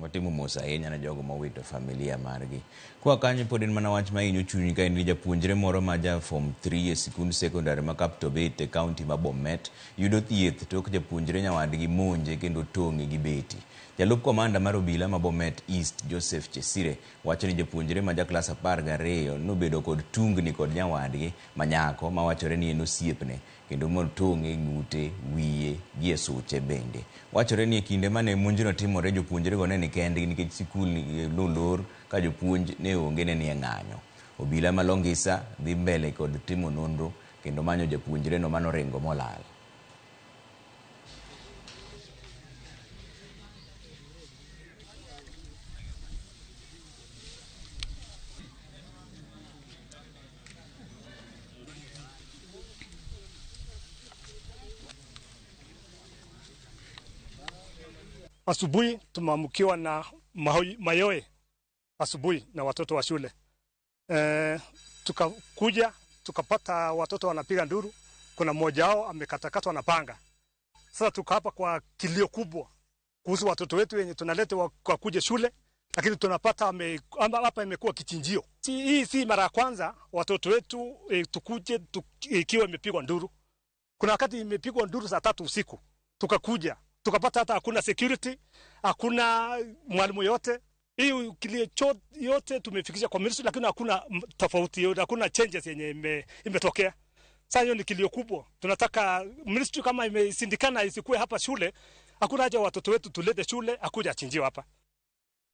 Watimo mos ahinya ne jogo mowito familia margi. Kwa kanyo pod en mana wach ma hinyo chuny ka en ni japuonjre moro ma ja form 3 e sikund sekondari ma Kaptobet e kaunti ma Bomet yudo thieth tok japuonjre nyawadgi monje kendo tong'e gi beti. Jalup komanda mar obila ma Bomet East Joseph Chesire wacho ni japuonjre ma ja klas 12 nobedo kod tungni kod nyawadgi ma nyako mawachore ni en osiepne kendo motong'e ng'ute, wiye gi e suche bende. Wachore ni e kinde mane monjno timore jopuonjrego ne ni kendgi nikech sikul nolor ka jopuonj ne onge ne nie ng'anyo. Obila ma Longisa dhi mbele kod timo nonro kendo manyo japuonjreno manoringo molal. Asubuhi tumeamkiwa na mayowe asubuhi na watoto wa shule. Tukakuja tukapata watoto wanapiga nduru, kuna mmoja wao amekatakatwa na panga. Sasa tuko hapa kwa kilio kubwa kuhusu watoto wetu wenye tunaleta kwa kuja shule, lakini tunapata hapa imekuwa kichinjio. Hii si mara ya kwanza watoto wetu tukuje ikiwa imepigwa nduru. Kuna wakati imepigwa nduru saa 3 usiku, tukakuja tukapata hata hakuna security, hakuna mwalimu yote. Hii kilio yote tumefikisha kwa ministry, lakini hakuna tofauti, hakuna changes yenye imetokea. Sasa hiyo ni kilio kubwa. Tunataka ministry kama imesindikana isikuwe hapa shule, hakuna haja watoto wetu tulete shule akuja achinjiwe hapa.